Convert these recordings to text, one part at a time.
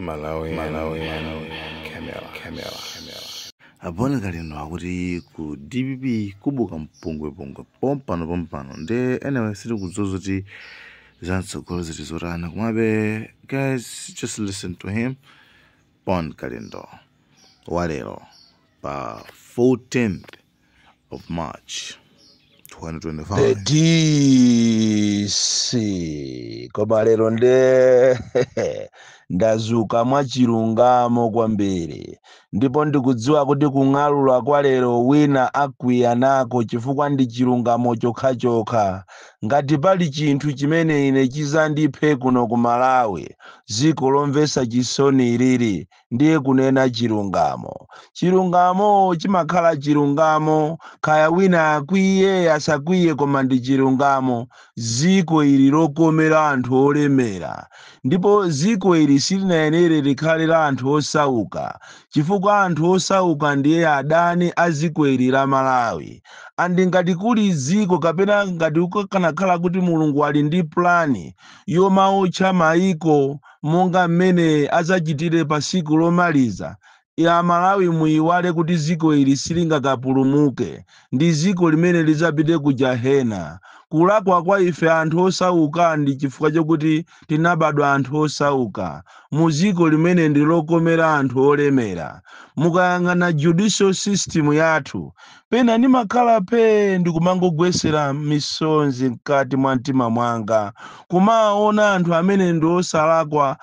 Malawi, Malawi, Camera, Camera, Camera. A Bon Kalindo akuti ku DPP kubuka mpungwepungwe pompano pompano. Nde anyway, sitikudziwa zoti zamtsogolo ziti zotani, komabe guys, just listen to him. Bon Kalindo walero pa 14th of March The 2025. DC, koma lero nde ndazuka mwachilungamo kwambiri, ndipo ndikudziwa kuti kung'alula kwa lero wina akwiya nako, chifukwa ndi chilungamo chokhachokha. Ngati pali chinthu chimene ine chizandiphe kuno ku Malawi, dziko lomvetsa chisoni ilili, ndiye kunena chilungamo. Chilungamo chimakhala chilungamo, kaya wina akwiye asakwiye, koma ndi chilungamo. Dziko ili lokomera anthu olemera, ndipo dziko ili silinayenere likhale la anthu osauka, chifukwa anthu osauka ndiye adani a dziko ili la Malawi. And ngati kuli dziko, kapena ngati kukanakhala kuti Mulungu ali ndi plan yomaotcha maiko monga mmene adzachitire pa tsiku lomaliza ya Malawi, muyiwale kuti dziko ili silingakapulumuke, ndi dziko limene lidzapite ku jahena. Kulakwa kwa ife anthu osauka ndi chifukwa chokuti tinabadwa anthu osauka mu dziko limene ndi lokomera anthu olemera. Mukayang'ana judicial system yathu, pena ndimakhala pe ndikumangogwesera misonzi mkati mwa mtima mwanga, kumaona anthu amene ndi osalakwa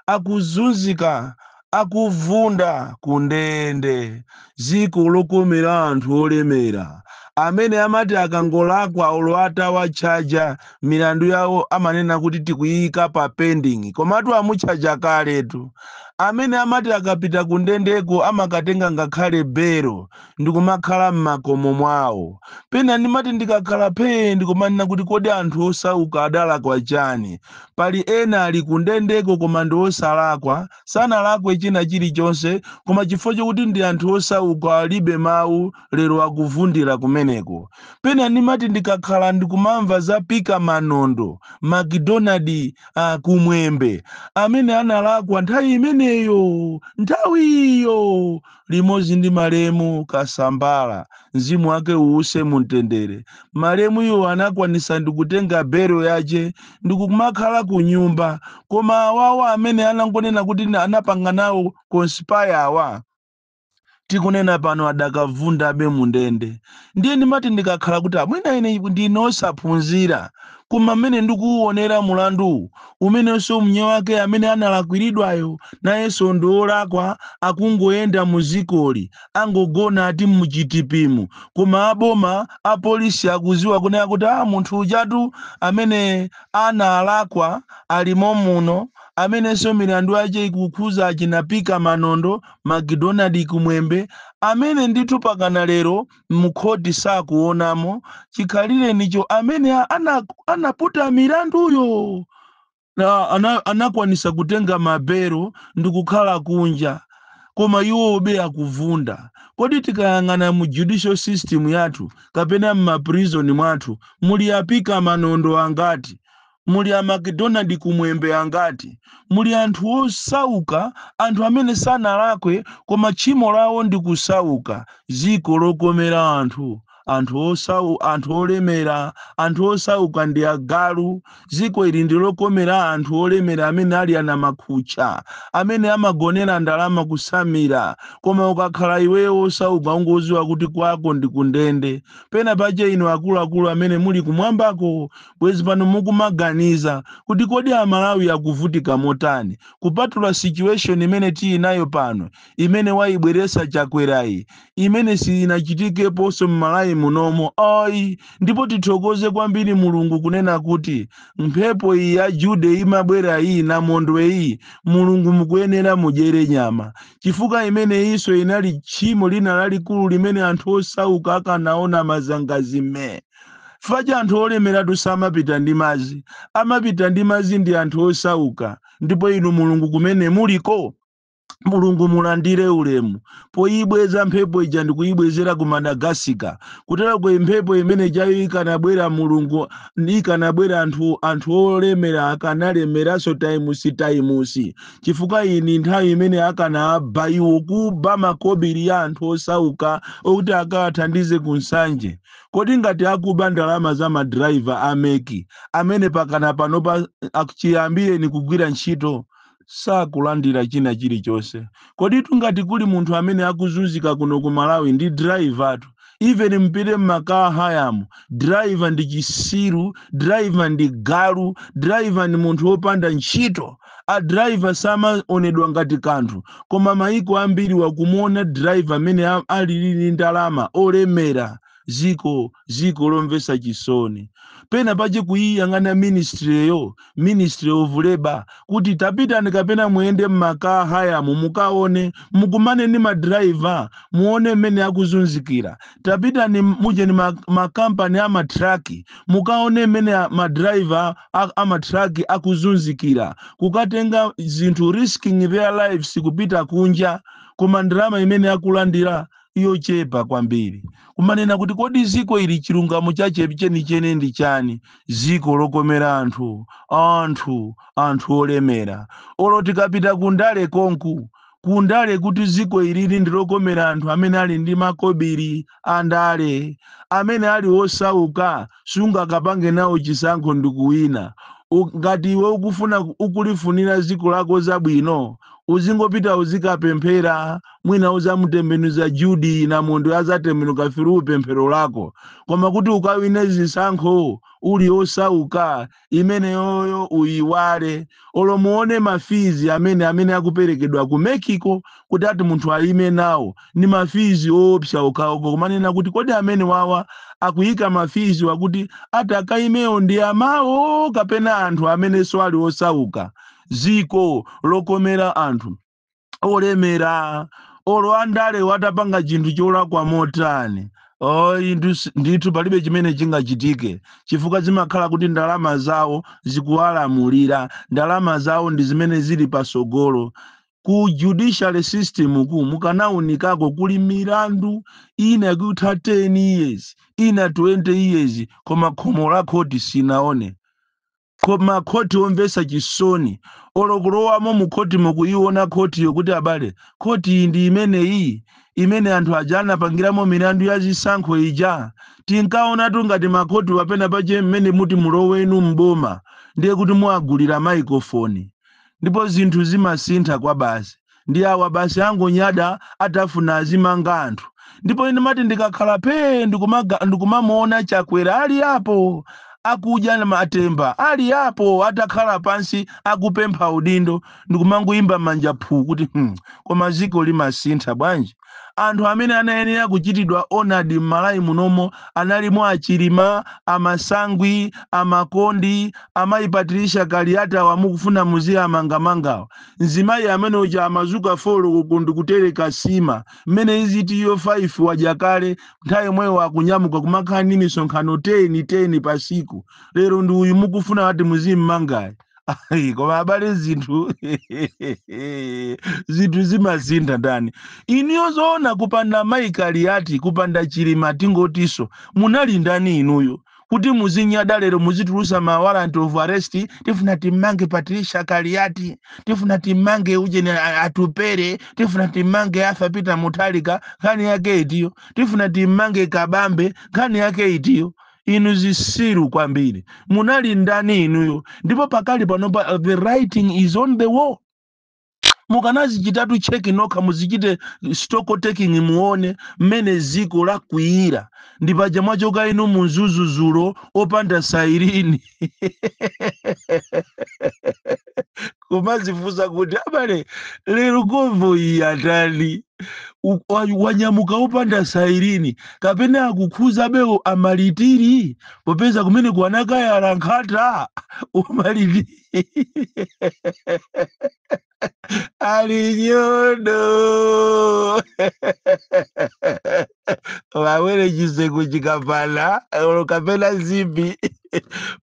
akuzunzika, akuvunda ku ndende. Dziko lokomera anthu olemera amene amati akangolakwa, olo atawatchaja milandu yawo, amanena kuti tikuyika pa pending, komatu amutchaja kaletu. Amene amati akapita ku ndendeko amakatenga ngakhale belo ndikumakhala m'makomo mwawo. Pena ndimati ndikakhala phe ndikumanena kuti, kodi anthu osauka adalakwa chani? Pali ena ali ku ndendeko koma ndi osalakwa, sanalakwe china chilichonse, koma chifukwa chokuti ndi anthu osauka, alibe mawu, lero akuvundira kumeneko. Pena ndimati ndikakhala ndikumamva za Pika Manondo, McDonald Kumwembe, amene analakwa nthawi imeneyo, nthawi iyo, limodzi ndi malemu Kasambala, mzimu wake uwuse mumtendere. Malemu iwo anakwanisa ndikutenga belo yace ndikumakhala ku nyumba, koma awawo amene anangonena kuti anapanga nawo conspire, awa tikunena pano adakavundabe mundende. Ndiye ndimati ndikakhala kuti amwina ine ndine osaphunzira, koma mmene ndikuwuonera mulandu umenenso mnye wake amene analakwiridwayo nayenso ndi olakwa, akungoyenda muzikoli, angogona ati muchitipimu, koma aboma, apolisi akuziwa kunena kuti a munthu ujatu amene analakwa alimo muno, amenenso milandu yace ikukhuza achinapika Manondo, McDonald Kumwembe, amene ndithu pakana lero mukhoti sakuonamo chikhalire nicho amene anaputa milanduyo na anakwanisa kutenga mabelo ndikukhala kunja, koma iwobe akuvunda. Kodi tikayang'ana mu judicial system yathu kapena m'ma prison mwathu, muli apika Manondo angati? Muli a McDonald Kumwembe angati? Muli anthu osauka, anthu amene sanalakwe, koma tchimo lawo ndi kusauka. Dziko lokomera anthu olemera, anthu osauka ndi agalu. Dziko ili ndi lokomera anthu olemera amene ali ana makhutcha, amene amagonera ndalama kusamira, koma ukakhala iweyo osauka, ungoziwa kuti kwako ndi kundende. Pena pache inu akuluakulu amene muli kumwambako, bwezi pano mukumaganiza kuti kodi Amalawi akuvutika motani, kupatula situation imene tili nayo pano, imene wayibweretsa Chakwerayi, imene sinachitikeponso m'Malawi munomo ayi. Ndipo tithokoze kwambiri Mulungu kunena kuti mphepo iyi ya Jude imabwera iyi, namondwe iyi, Mulungu mukuyenera mudyere nyama, chifukwa imene iso inali tchimo lina lalikulu limene anthu osauka akanaona mazangazime. Faja anthu olemeratu samapita ndi madzi, amapita ndi madzi ndi anthu osauka. Ndipo inu Mulungu kumene muliko, Mulungu mulandire ulemu poyibweza mphepo ija ndikuyibwezera ku Madagascar. Kutero kwe mphepo imene ijayo ikanabwera, Mulungu ikanabwera, anthu olemera akanalemeranso taimusi taimusi, chifukwa iyi nthawi imene akanaba iwo kuba makobiri ya anthu osauka okuti akawathandize ku Nsanje. Kodi ngati akuba ndalama za madraiva a MEC amene pakana panopa chiyambireni kugwira ntchito sakulandira china chilichonse? Kodi tungati kuli munthu amene akuzunzika kuno ku Malawi ndi driver tu. Even mpite mma car hire mu, driver ndi chisiru, driver ndi galu, driver ndi munthu wopanda ntchito. A driver samaonedwa ngati kanthu, koma maiko ambiri wakumuona driver amene alili ndalama olemera. Ziko lomvetsa chisoni. Pena pache kuyiyang'ana ministry yo, Ministry of Labor, kuti tapitani kapena muyende mma car hire mu, mukaone, mukumane ndi madraiva, muone mmene akuzunzikira. Tapitani mujeni makampani amatraki, mukaone mmene madraiva amatraki akuzunzikira kukatenga zinthu, risking their lives kupita kunja, koma ndalama imene akulandira yochepa kwambiri. Kumanena kuti kodi ziko ili chilungamo chache chenicheni ndi chani? Ziko lokomera anthu olemera. Olo tikapita kundale konku, kundale kuti ziko ilili ndi lokomera anthu amene ali ndi makobiri andale. Amene ali osauka sungakapange nawo chisankho ndi kuwina. Ngati iwe ukufuna ukulifunira ziko lako zabwino, uzingopita uzikapemphera, mwina uzamutembenuza Judi na munthu azatembenuka through pemphero lako. Koma kuti ukawine zisankho uli osauka, imeneyoyo uyiwale. Olo muone ma fees amene akuperekedwa ku MEC ko kuti ati munthu ayime nawo, ni ma fees oopsa okhaokha. Kumanena kuti kodi amene wawa akuyika ma fees wakuti ati akayimewo ndi amawo kapena anthu amenenso ali osauka? Ziko lokomera anthu olemera. Olo andale watapanga chinthu cholakwa motani, oyi ndithu palibe chimene chingachitike, chifukwa zimakhala kuti ndalama zawo zikuwalamulira, ndalama zawo ndi zimene zili pasogolo. Ku judiciary system ku mukanawunikako, kuli milandu ina ikutha 10 years, ina 20 years, koma khomo la khoti sinaone. Koma khoti omvetsa chisoni, olo kulowamo mu khoti mukuiona khotiyo kuti abale, khoti iyi ndi imeneyi imene anthu aja anapangiramo milandu ya zisankho ija. Tinkaonatu ngati makhoti wapena pache mmene muti mulowenu mboma ndiye kuti muagulira microphone, ndipo zinthu zimasintha kwa basi. Ndi awa basi angonyada atafuna azimanga anthu. Ndipo ine mati ndikakhala pee ndikumamuona Chakwera ali apo akudya na matemba, ali apo atakhala pansi akupempha udindo, ndikumangoyimba manja phuu kuti koma ziko limasintha bwanji? Anthu amene anayenera kuchitidwa honored m'Malawi munomo analimo Achilima, Amasangwi, Amakondi, amayi Patricia Kaliati wamukufuna muziyamangamangawa. Mzimayi amene uja amazuka 4 koloko ndikutereka sima, mmene izitiyo 5 wadya kale, nthawi imweyo akunyamuka kumakhala ndi misonkhano 10 10 pasiku. Lero ndi uyu mukufuna ati muzimmangayi. Ayi, koma abale, zinthu zimasintha ndani inuyo? Zoona, kupanda mayi Kaliati, kupanda Chilima, tingotiso munali ndani inuyo kuti muzinyada lero muzitulusa ma warrant of arrest? Tifuna timmange Patricia Kaliati, tifuna timmange ujeni Atupere, tifuna timmange Arthur Peter Mutharika, nkhani yake itiyo? Tifuna timmange Kabambe, nkhani yake itiyo? Inu zisiru kwambiri, munali ndani inuyo? Ndipo pakali panopa the writing is on the wall. Mukanazichitatu check nokha, muzichite stock taking, muone mmene ziko lakwiyira. Ndi paja mwachoka inu munzuzuzulo opanda siren, kumazifunsa kuti abale, lero convoy yatani? Wanyamuka opanda siren, kapena akukhuza bewo amalitiri, popeza kumene kuanakayala nkhata umalitiri ali nyodo wawere chiseko chikapana olo kapena zimbi.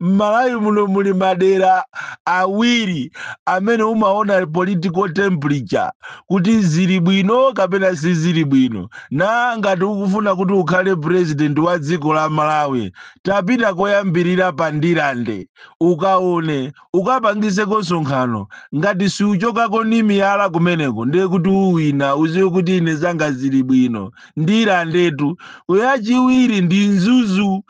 M'Malawi muno muli madera awiri amene umaona political temperature kuti zili bwino kapena sizili bwino. Na ngati ukufuna kuti ukhale president wa dziko la Malawi, tapita koyambirira pa Ndirande, ukaone, ukapangiseko msonkhano. Ngati siuchokako ni miyala kumeneko, ndiye kuti uwina, uziwe kuti ine zanga zili bwino. Ndirandetu. Yachiwiri ndi Mzuzu.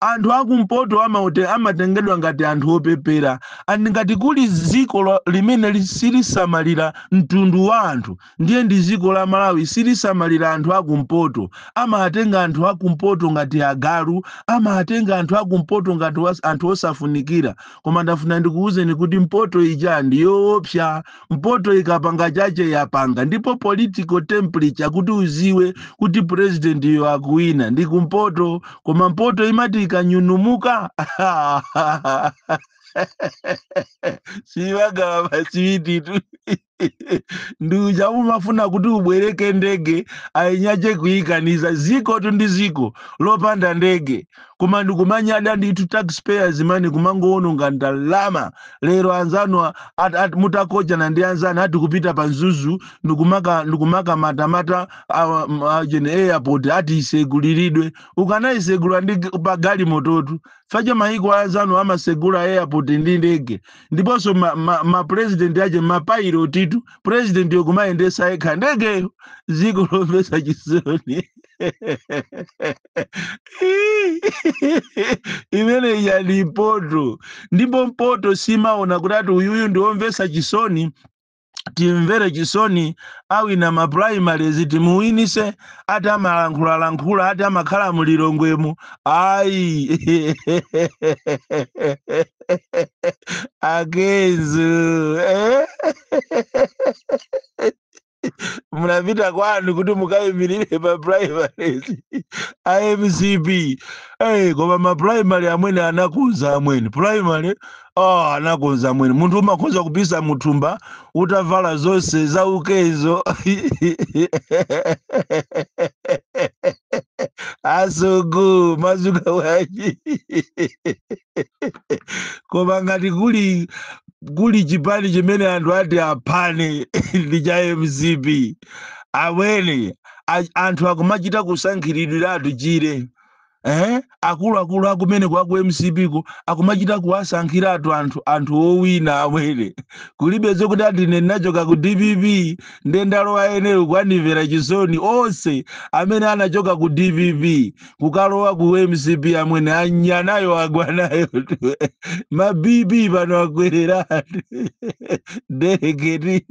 Anthu akumpoto amatengedwa ngati anthu opepera, and ngati kuli dziko limene silisamalira mtundu wa anthu, ndiye ndi dziko la Malawi. Silisamalira anthu akumpoto, amatenga anthu akumpoto ngati agalu, amatenga anthu akumpoto ngati anthu osafunikira. Koma ndafuna ndikuwuzeni kuti mpoto ija ndiyoopsa. Mpoto ikapanga chache yapanga. Ndipo political temperature kuti uziwe kuti president yo akuwina ndi kumpoto. Koma mpoto imati ikanyunumuka siwagawa masiwititu. Ndiuja umafuna kuti ubwereke ndege ainyache kuikaniza. Ziko tu ndi ziko lopanda ndege, koma ndikumanyada ndithu taxpayers money kumangoononga ndalama. Lero anzanu mutakochana ndi anzanu ati kupita pa Mzuzu ndikumaka matamata jene airport ati iseguliridwe. Ukanayisegula ndi pa galimototu. Facha maiko anzanu amasegula airport ndi ndege, ndiponso ma president ache mapilotitu, president yokumayendesa yekha ndegeyo. Ziko lomvesa chisoni. Imene ija ndi mpoto, ndipo mpoto simaona kuti ati uyuyu ndiwomvesa chisoni, timvere chisoni, awina ma primaries timuwinise. Ati amalankhulalankhula, ati amakhala mulilongwemo. Ayi, akenzu munapita kwanu kuti mukayimirire pa primaries a MCP. Hey, koma ma primary amwene anakonza amwene primary. Oh, anakonza amwene. Munthu umakhoza kupisa muthumba utavala zonse za ukezo. Asugu mazuka wachi. Koma ngati kuli chipani chimene anthu ati aphane ndi cha MCP amwene. Anthu akumachita kusankhiridwiratu chire. Akuluakulu akumene kwa ku MCP ku akumachita kuwasankhiratu anthu owina amwene. Kulibe zokuti ati ine ndinachoka ku DPP ndiye ndalowa eneyo kwandimvera chisoni. Onse amene anachoka ku DPP kukalowa ku MCP amwene anyanayo agwanayo. Ma BP pano akwereratu. Dereketi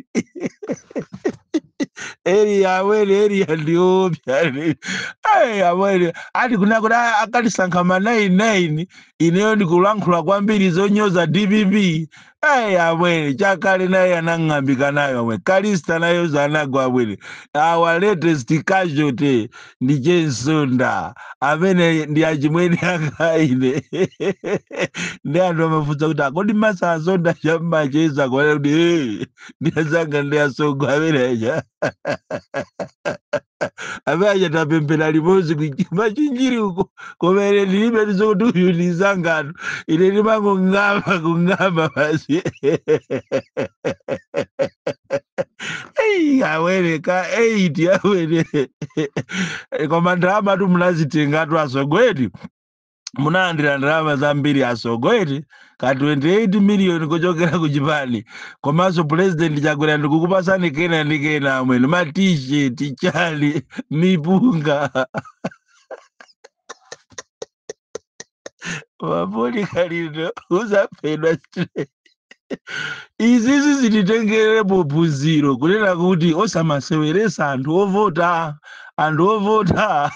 eri amwene, eri ndiopya. Ai amwene ati kuna kuti akatisankha ma 99 ineyo ndikulankhula kwambiri zonyoza DPP. Ai amwene chakale naye anang'ambika nayo amwene. Kalista nayo zanagwa amwene. Our latest casualty ndi Chensunda amene ndi achimwene akaine. Ndi anthu amafunsa kuti akodi masasonda cham'macheza kuona kuti hey, ndi azanga ndi asongo amene aja amene aja tapemphera limodzi machinjiri uko, koma ine ndilibe ndizokuti uyu ndi zangano, ine ndimangong'amba kung'amba basi. Ei, awere ka 8 awere. Koma ndalama tu munazitengatu asogweti, munalandira ndalama zambiri asogweti ka 28 million kuchokera ku chipani. Komanso president Chakwera ndikukupasani kena ndi kena amwene, ma t-shirt chali mipunga mapolika lino uzaphedwa straight. Izizi zititengerepo phunziro kunena kuti osamaseweresa anthu ovota. Anthu ovota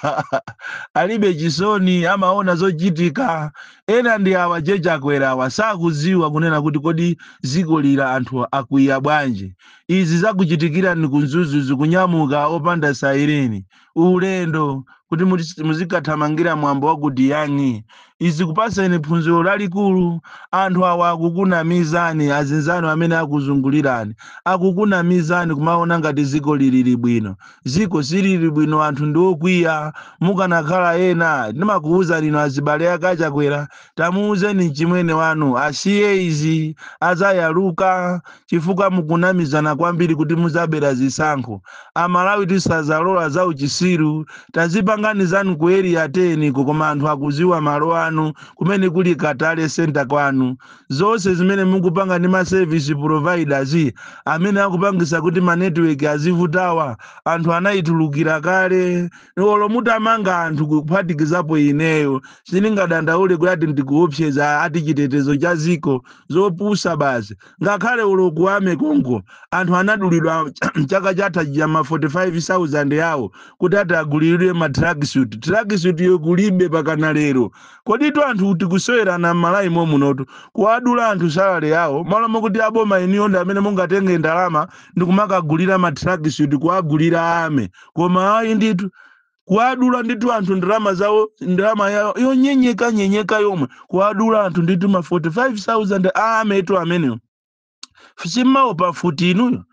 alibe chisoni, amaona zochitika. Ena ndi awa Chakwera awa sakudziwa kunena kuti kodi dziko lila anthu akwiya bwanji. Izi zakuchitikira ni ku Mzuzu zikunyamuka opanda saireni ulendo kuti muzikathamangira mwambo wa ku Diyangi. Izi kupaseni phunziro lalikulu. Anthu awa akukunamizani, azinzanu amene akuzungulirani akukunamizani kumaona ngati dziko lili bwino. Dziko silili bwino, anthu ndi okwiya. Mukanakhala ena ndimakuwuzani inu azibale ake Achakwera Tamuuzeni mchimwene wanu asiye izi, azayaluka, chifukwa mukunamizana kwambiri kuti muzabera zisankho. Amalawi tisazalola za uchisiru. Tazipangani zanu ku Area 10 koma anthu akuziwa malo anu kumene kuli Katale Center kwanu. Zonse zimene mukupanga ndi ma service providers amene akupangisa kuti ma network azivutawa, anthu anayitulukira kale. Olo mutamanga anthu kuphatikizapo ineyo, sindingadandaule kuti ati ndikuopseza, ati chitetezo cha ziko. Zopusa basi. Ngakhale ulo ku army konko anthu anadulidwa chaka chatha cha ma 45,000 yawo kuti ati aguliridwe ma tracksuit. Tracksuit yo kulibe pakana lero. Koditu anthu tikusowerana m'Malawi momunotu, kuwadula anthu salary yawo malo mokuti aboma iniyo ndi amene mungatenge ndalama ndikumakagulira ma tracksuit, kuwagulira army. Koma ayi ndithu, kuwadula ndithu anthu ndalama zawo, ndalama yawo yonyenyeka nyenyeka yomwe, kuwadula anthu ndithu ma 45,000 army tu amenewo. Simmaopa futi inuyo?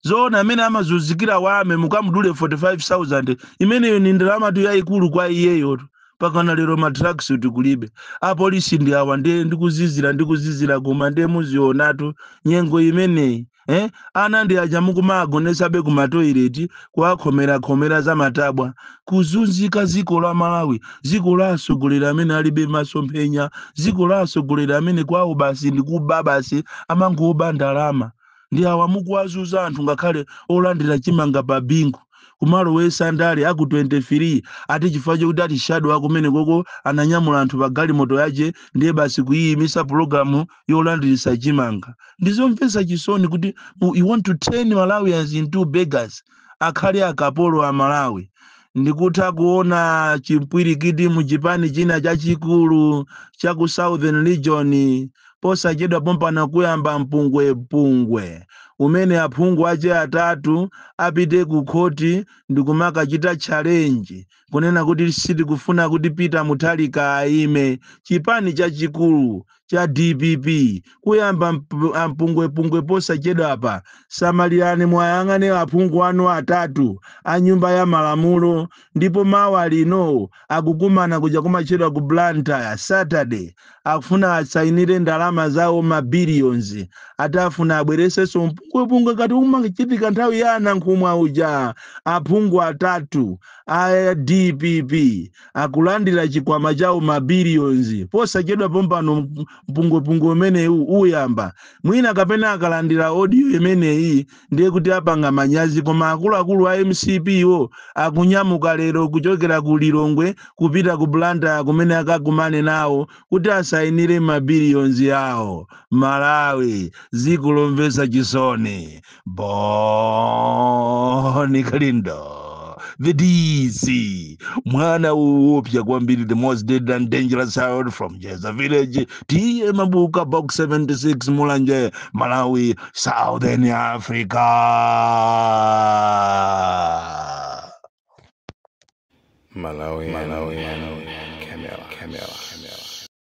Zoona, amene amazunzikira wa army mukamudule 45,000, imeneyo ni ndalama tu yayikulu kwa iyeyo tu. Pakana lero ma tracksuit kulibe. Apolisi ndi awa, ndiye ndikuzizira, ndikuzizira, koma ndiye muzionatu nyengo imeneyi, eh? Ana ndi aja mukumagonesabe ku matoileti, kuwakhomerakhomera za matabwa, kuzunzika. Dziko la Malawi, dziko la atsogoleri amene alibe masomphenya, dziko la atsogoleri amene kwawo basi ndikuba basi, amangoba ndalama. Ndi awa mukuwazuza anthu, ngakhale olandira chimanga pa bingu, kumalowesa ndale aku 23, ati chifukwa chokuti ati shadow akumene koko ananyamula anthu pa galimoto yache, ndiye basi kuyiyimisa pulogalamu yolandirisa chimanga. Ndizomvetsa chisoni kuti you want to turn Malawians into beggars, akhale akapolo a Malawi. Ndikutha kuona chimpwirikiti mu chipani china chachikulu cha ku Southern Region posachedwa pompano, kuyamba mpungwepungwe umene aphungu ache atatu apite ku khoti ndikumakachita challenge, kunena kuti sitikufuna kuti Peter Mutharika aime. Chipani chachikulu cha DPP kuyamba mpungwepungwe posachedwapa. Samalirani, mwayang'ane aphungu anu atatu a Nyumba ya Malamulo. Ndipo mawa lino akukumana kuja kumatchedwa ku Blantyre, Saturday, akufuna asayinire ndalama zawo ma billions. Atafuna abweresenso mpungwepungwe ngati umachitika nthawi ya anankhumwa uja. Aphungu atatu a DPP akulandira chikwama chawo, ma billions, posachedwa pompano. Mpungwepungwe umenewu uyamba mwina kapena akalandira audio imeneyi, ndiye kuti apanga manyazi. Koma akuluakulu a MCP wo akunyamuka lero kuchokera ku Lilongwe kupita ku Blantyre, kumene akakumane nawo kuti asayinire ma billions yawo. Malawi, dziko lomvetsa chisoni. Boni Kalindo, the DC, mwana woopsa kwambiri, the most dead and dangerous child from Jeza Village, T/A Mabuka, Box 76, Mulanje, Malawi, Southern Africa. Malawi, Malawi, Camera, Camera, Camera.